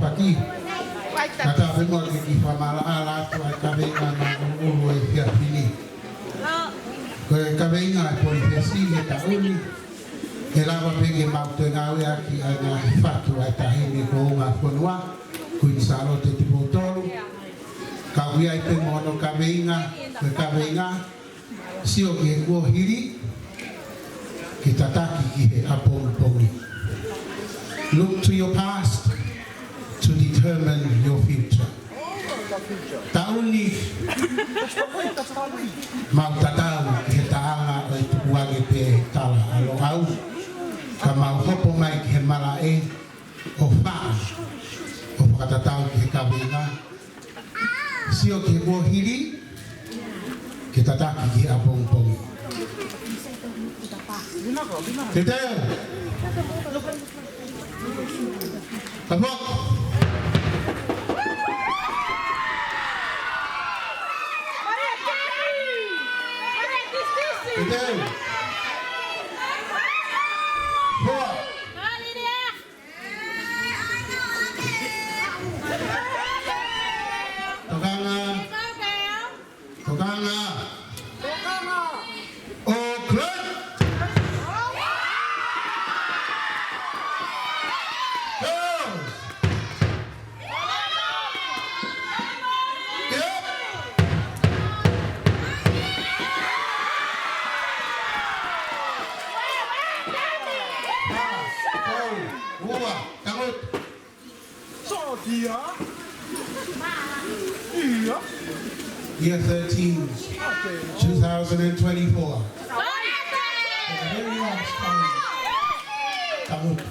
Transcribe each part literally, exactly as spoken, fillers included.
Faki. Ka ta pē mo ke ki famala ala atu ʻa e kaveinga naʻa nau ʻulu he efiafi ni. Ko e kaveinga ʻa e Polifesi he taʻu ni. ʻE lava pē ke mau toe ngāueʻaki ʻa e ngaahi fatu ʻa e Taʻahine Kuonga Fonua, Kuini Sālote Tupou Tolu. Ka ʻoku ʻi ai pē mo hono kaveinga, ko e kaveinga, sio ki he kuohili, ke tataki ki he ʻapongipongi. Look to your past to determine your future. Taʻu ni, mau tatau ki he taʻanga ʻo e tukuange pē tala ʻa Loʻau, ka mau hopo mai ki he malaʻe ʻo faʻa, ʻo fakatatau ki he kaveinga, sio ki he kuohili, ke tataki ki he ʻapongipongi. Te teu. Kapok. Te teu. Hoa. Tokanga. Tokanga. Auckland. Girls. Yep. Pass. Go. Ua. Tangutu. Sōtia. Ia. Year thirteen, two thousand and twenty-four. For the very last time. Tangutu.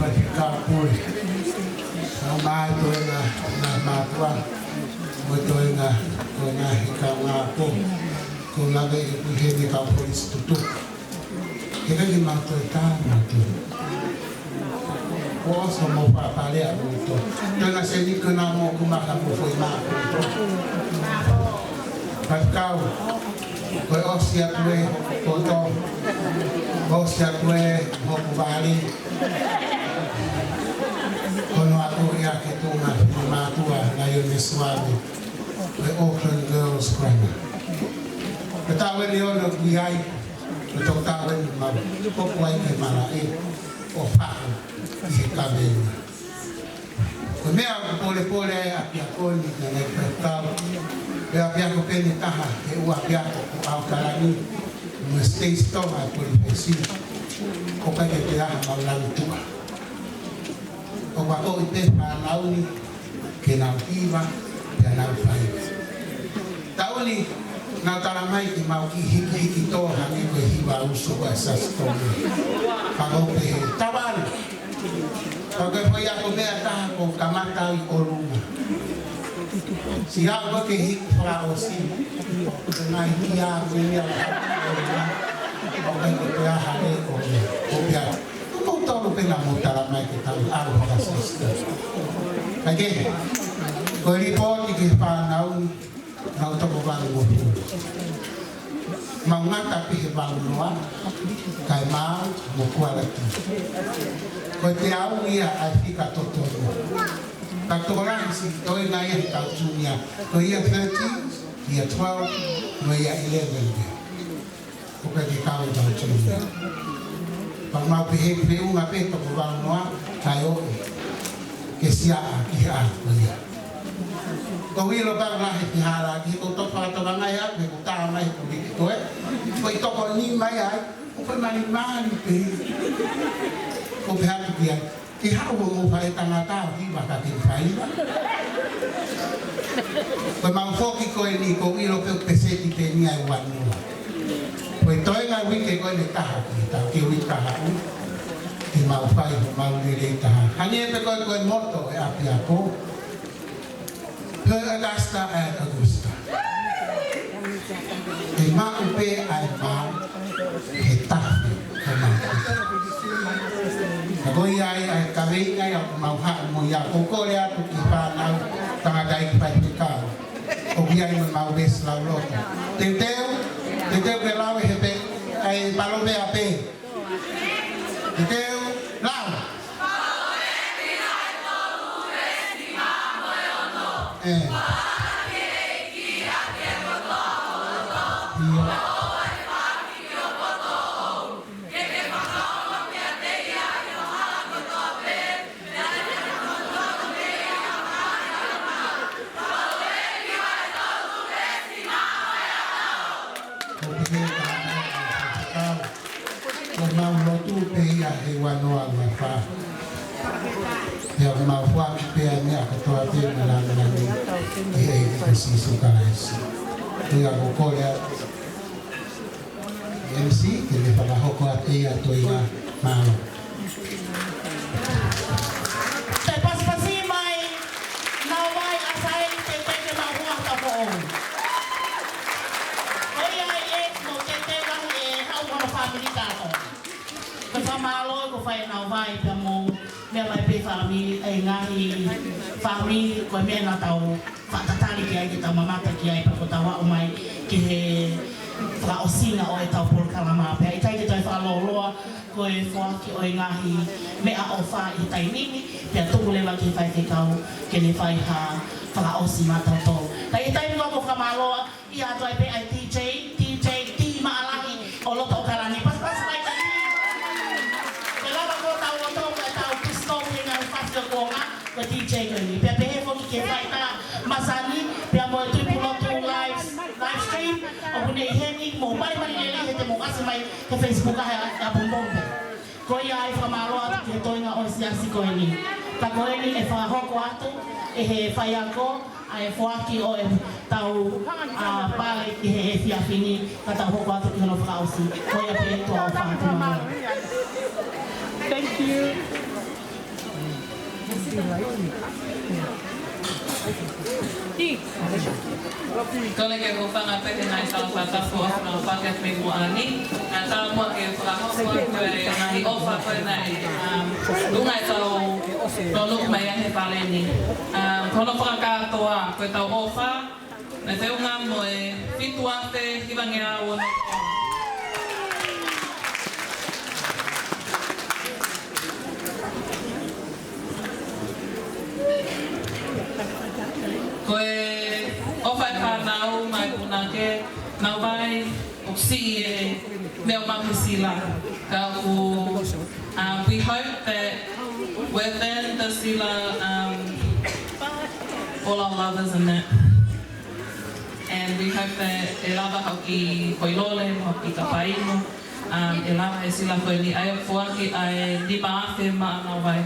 Faifekau Pule. Ka mai toenga ʻa e mātuʻa, mo e toenga ʻo e ngaahi kaungāako, ko e lave ʻeku ʻi heni kau polisi tutu. He ka ke mātuʻa e tā mātuʻa. Ko e ʻosi mo fa pale a mo to. Toenga seni ko na mo ku maka mo foʻi mā ko to. Faifekau, ko e ʻosi atu e ko to. ʻOsi atu e hoku vale. Ko hono ako ia ke tō mai e mātuʻa Lioness Suave, ko e Auckland Girls Grammar. Ko e taʻu ʻe ono ʻeku ʻi ai, ko e taʻu ʻe ono mau, ko e ʻai ke malaʻe ʻo fahu ʻi he kaveinga. Ko e meʻa ʻoku polepole ai ʻapiako ni naʻe ʻikai faifekau, pe ʻapiako pē ʻe taha he ʻū ʻapiako ʻo ʻAokalani, mo e States Tonga e Polynesian. ʻOku ʻikai ke ʻi ai ha mau langi tuʻa. ʻOku akoʻi pē fānau ni ke nau hiva, pea nau fai. Taʻu ni, nau tala mai ke mau kiʻi hikihiki tō hangē ko e hiva uso ʻa e Siasi Tonga. Pea ko e pehē, tavana. Pea ko e foʻi ako meʻa taha ko e kamata ʻi ʻolunga. Siʻi aʻu ko ē ke hiki fakaʻosi. Ko e ngaahi kia ko ia. ʻOku ʻikai ke toe ʻi ai ha lea ko ia. Ko ia. Ko e tolu pē naʻa mou tala mai ke tau ʻalu fakasasita. Kae kehe, ko e lipooti ki he fānau ni, nau toko valungofulu. Mau ngata pē he valunoa, kae maau mo kualiti. Ko e teau ia ʻa e fika totonu. Ka tokolahi siʻi toenga ia he kau tunia. Ko e year thirteen, year twelve, mo e year eleven pē. ʻOku ʻikai ke kau e kau tunia. Pea mau pehē feʻunga pē toko valunoa, kae ʻoʻi ke siʻa ki he ʻaho ko ia. Ko e ʻilo pau lahi ki hala ki he ko e toko fakatokanga ia, he ko e tā mai ko e ko e. Ko e toko nima ia ai, ko e malimali pē. Ko e pehē atu ki ai. Ke haʻu hoʻomou fai tangata ʻo hiva ka ke faiva. Ko e mau foki ko eni ko e ʻilo pē ʻoku peseti pē eni ʻa e uanoa. Ko e toenga uike ko eni taha ki he taha, ki he uike taha ʻu. Ke mau fai homau lelei taha. Hangē pē ko e, ko e moto e ʻapiako. Ko e Augusta ʻa e Augusta. ʻE maʻu pē ʻa e maau he tafe ko maau. Ka ko ia ai ʻa e kaveinga ia ʻoku mau haʻu mo ia, ʻoku ou kole atu ki he fānau tangataʻeiki faifekau. ʻOku ʻi ai mo e mau veesi lauloto. Teuteu, teuteu ke lau e he pē, ʻa e palōveape. Teuteu, lau. ʻE. ʻIo. Ko e pehē ka ʻa e mau lotu pē ia he ua noa ua fā. Pea ʻoku mau foaki pē ʻa e meʻa kotoa pē mo e lāngilangi ki he ʻEiki ko Sīsū Kalaisi. Ko ia ʻoku ou kole atu M C ke ne fakahoko atu ʻa e toenga. Mālō. Te pasipasi mai, Nauvai ʻAsaeli Tete ke mau hua ta foʻou. ʻOiauē, mo Tete lahi ʻe haʻu mo hono fāmili kātoa. Ko e fakamālō ko e fai Nauvai pea mo e meʻa mai pē fāmili, ʻa e ngaahi fāmili, ko e meʻa naʻa tau fakatatali ki ai ke tau mamata ki ai pea ko ʻetau aʻu mai ki he fakaʻosinga ʻo ʻetau polokalama. Pea ʻikai ke toe fakalōloa, ko e foaki ʻo e ngaahi meʻaʻofa ʻi he taimi ni, pea tuku leva ki he faifekau ke ne fai ha fakaʻosi maʻatautolu. Ka ʻi he taimi ko ē ʻoku ou fakamālō atu ai pē ʻa e D J, D J D Maʻalahi ʻo loto ʻAokalani, pasipasi mai ka ni. Ke lava ko ʻetau loto, ko ʻetau disco ki he ngaahi fasi ʻo e kuonga, ko e D J ko eni. Pea pehē foki ki he faʻahitaʻu masani, pea mo e Tuʻipulotu live, live stream, ʻoku ne ʻi heni, mou malimali lelei he te mou ʻasi mai he Facebook ʻa e, ʻa e ʻapongipongi. Ko ia ai fakamālō atu ki he toenga ʻo e siasi ko eni. Ka ko eni ʻe fakahoko atu ʻe he faiako ʻa e foaki ʻo ʻetau, ʻa, pale ki he efiafi ni, ka tau hoko atu ki hono fakaʻosi. Ko ia pē, tuʻa ʻofa atu, mālō. Thank you. Kole ke u hūfanga pē he ngaahi tala fakatapu ʻoku nau fai mei muʻa ni. Kae ʻatā ke fakahoko atu e ngaahi ʻofa ko ē naʻe, um, tuʻunga ʻetau nonouku mai ai he fale ni. Um, ko hono fakakātoa, ko ʻetau ʻofa naʻe feʻunga mo e fitu afe hivangeau ono. Ko e ʻofa e fānau maʻa e punake, nau vai ʻo siʻi e meʻa ʻoku maʻu he sila. Ka ʻoku, uh, we hope that within the sila, um, all our love is in it. And we hope that ʻe lava hoʻo kiʻi koilole, hoʻo kiʻi kapaino, um, ʻe lava e sila ko eni ʻa e foaki ʻa e nima afe maʻa nau vai.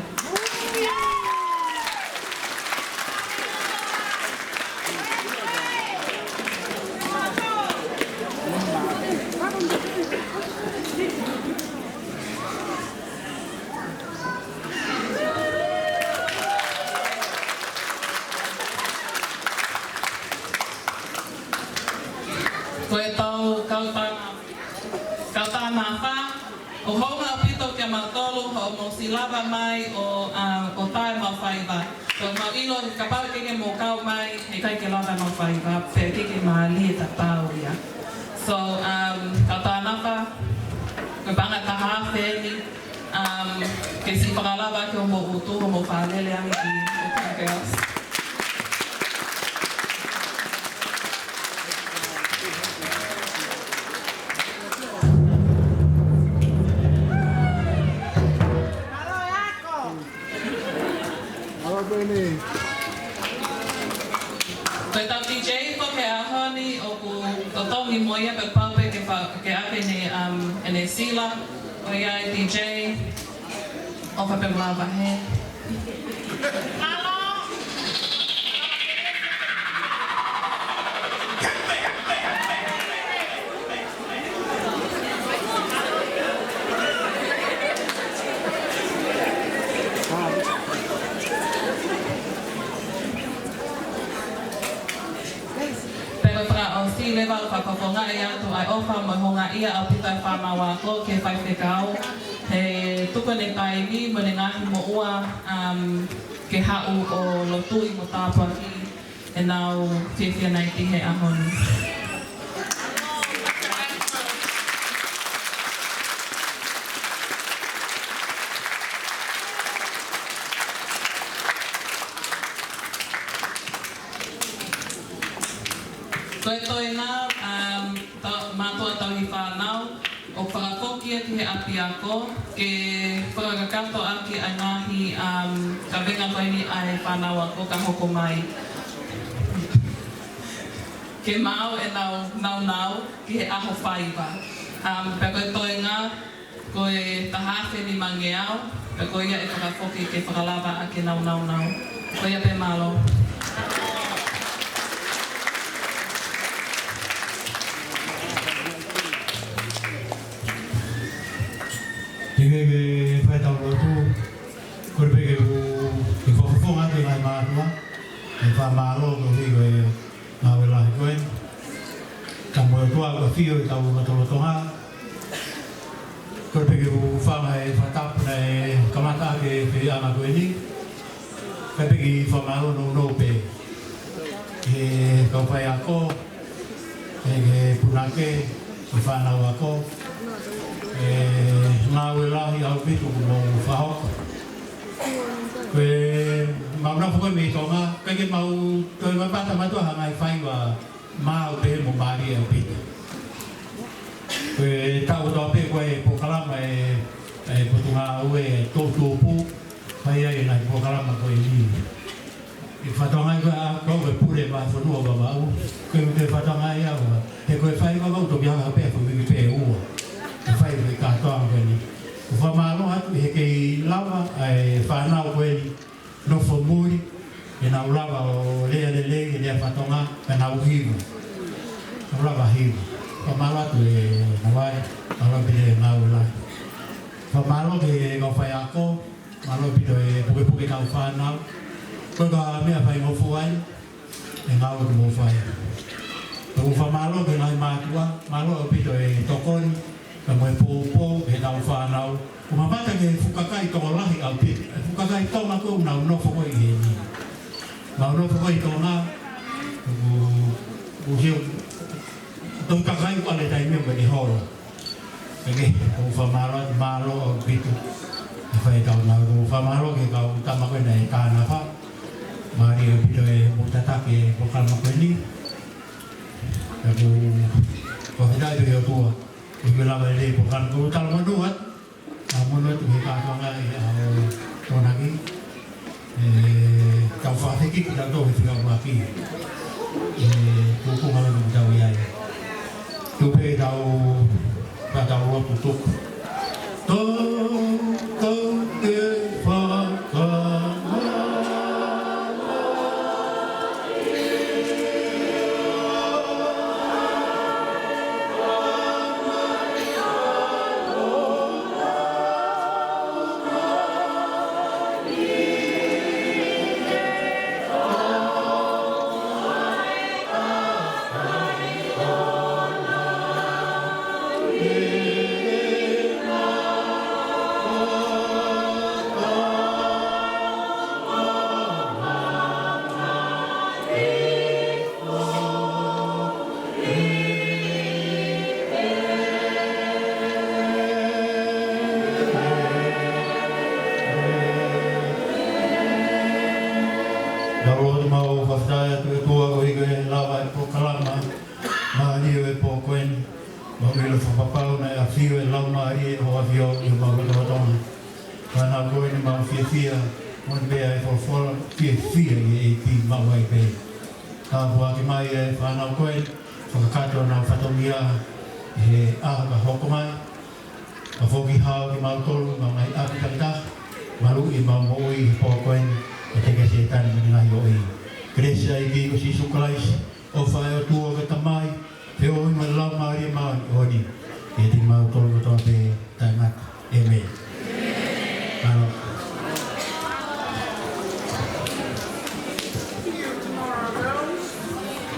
Ko ʻetau kautā, kautā nafa, ʻoku hounga ʻaupito kia mautolu hoʻomou sila lava mai ʻo, ʻa, ʻo tā ʻemau faiva. Ko ʻemau ʻilo, kapau ʻe ʻikai ke mou kau mai, heʻikai ke lava ʻemau faiva, pea ʻikai ke mālie tatau ia. So, um, kautā nafa, ko e paʻanga ʻe taha afe eni, um, ke siʻi fakalava ki hoʻomou ʻutu, hoʻomou fālele ange ki he ʻutu ke os. Ko ʻetau D J ko ē he ʻaho ni ʻoku totongi mo ia pea pau pē ke fa-, ke ʻave ʻene, um, ʻene sila. ʻOku ʻi ai e D J, ʻofa pē mo lava he. Pea ko e fakaʻosi leva ʻoku fakafofongaʻi atu ʻa e ʻofa mo e houngaʻia ʻaupito ʻa e fānau ako ki he faifekau, he tuku ʻene taimi mo ʻene ngaahi moʻua, um, ke haʻu ʻo lotuʻi mo tāpuakiʻi ʻenau fiefia naʻe ʻi he ʻaho ni. Ko e toenga, um, tau, mātuʻa tauhi fānau, ʻoku fakafoki ia ki he ʻapiako, ke fakakakato ʻaki ʻa e ngaahi, um, kavenga ko eni ʻa e fānau ako ka hoko mai. Ke maʻu ʻenau naunau ki he ʻaho faiva. Um, pea ko e toenga, ko e taha afe nimangeau, pea ko ia ʻe fakafoki ke fakalava ʻaki ʻenau naunau. Ko ia pē, mālō. Ke ke ke fai ʻetau lotu, kole pē ke u, ke fakafofonga atu e ngaahi mātuʻa, ke fakamālō koeʻuhi ko e ngāue lahi ko ē. Ka mo e ʻOtua ʻoku ʻafio ʻi hotau lotolotonga. Kole pē ke u hūfanga he fakatapu naʻe kamata ʻaki e feʻiloaki ko eni. Kae pehē ke u fakamālō nounou pē ki he kau faiako, ki he punake, ki he fānau ako. E ngāue lahi ʻaupito kuo mou fakahoko. Ko ʻemau nofo ko ē mei Tonga, ʻikai ke mau toe mamata mātuʻa ha ngaahi faiva maʻu pē mo mālie ʻaupito. Ko e taʻu kotoa pē ko e polokalama e, e Potungāue Toʻutupu, fai ai e ngaahi polokalama ko eni. ʻI he fatongia ko ē ʻa, ko e pule mo e fonua Vavaʻu, ko e ʻuhi e fatongia ia ʻa, he ko e faiva ʻoku toki hanga pē ʻo fai pē ua. ʻE fai e kātoanga ko eni. ʻOku fakamālō atu he kei lava ʻa e fānau ko eni nofo muli, ke nau lava ʻo lea lelei, ʻo lea faka-Tonga, ke nau hiva. Nau lava hiva. Fakamālō atu e Navai, mālō pē e ngāue lahi. Fakamālō ki he kau faiako, Mālō ʻaupito e pukepuke ʻetau fānau. Ko e ka meʻa faingofua ʻa e ngāue ʻoku mou fai. Pea ʻoku ou fakamālō ki he ngaahi mātuʻa, mālō ʻaupito e tokoni, pea mo e poupou ki heʻetau fānau. ʻOku mamata ki he fuʻu kakai tokolahi ʻaupito. E fuʻu kakai Tonga ko ē ʻoku nau nofo ko ē ʻi heni. Nau nofo ko ē ʻi Tonga, ʻoku, ʻoku sio, toki kakai ʻoku ʻalu e taimi ʻo mene holo. Pea ʻoku ou fakamālō, mālō ʻaupito. E fai tau nau, ʻoku ou fakamālō ki he kau tama ko ē naʻe tānafa. Mālie ʻaupito e mou tataki e polokalama ko eni. Pea ʻoku ou fakafetaʻi ki he ʻOtua. ʻOku ʻikai lava e lelei e polokalama, ʻoku ou talamonū atu. Talamonū atu ki he kātoanga ʻi he ʻaho Tokonaki. ʻE, tau fakafekiki kitautolu he fika uaki. ʻE, tuʻunga lelei ʻoku tau ʻi ai. Tuku pē ke tau, ka tau lotu tuku. Tau, tau ke fakamālō. Tau lotu. ʻOku mau fakafetaʻi atu ʻe ʻOtua koeʻuhi ko e lava e polokalama mālie ʻo e pō ko eni. Mau ʻilo fakapapau naʻe ʻafio e Laumālie ʻo e ʻAfio ʻi homau lotolotonga. Fānau ko eni mau fiefia, moʻoni pē ʻa e folofola, fiefia ʻi he ʻEiki maʻu ai pē. Tāpuaki mai e fānau ko eni, fakakakato honau fatongia ʻi he ʻaho ka hoko mai. Ka foki hao kimautolu, mau ngaahi ʻapi takitaha, maluʻi ʻemau moʻui he pō ko eni, ʻo teke ʻa Sētane mei he ngaahi ʻoʻi. Kelesi ʻa e ʻEiki ko Sīsū Kalaisi, ʻofa ʻa e ʻOtua ko e Tamai,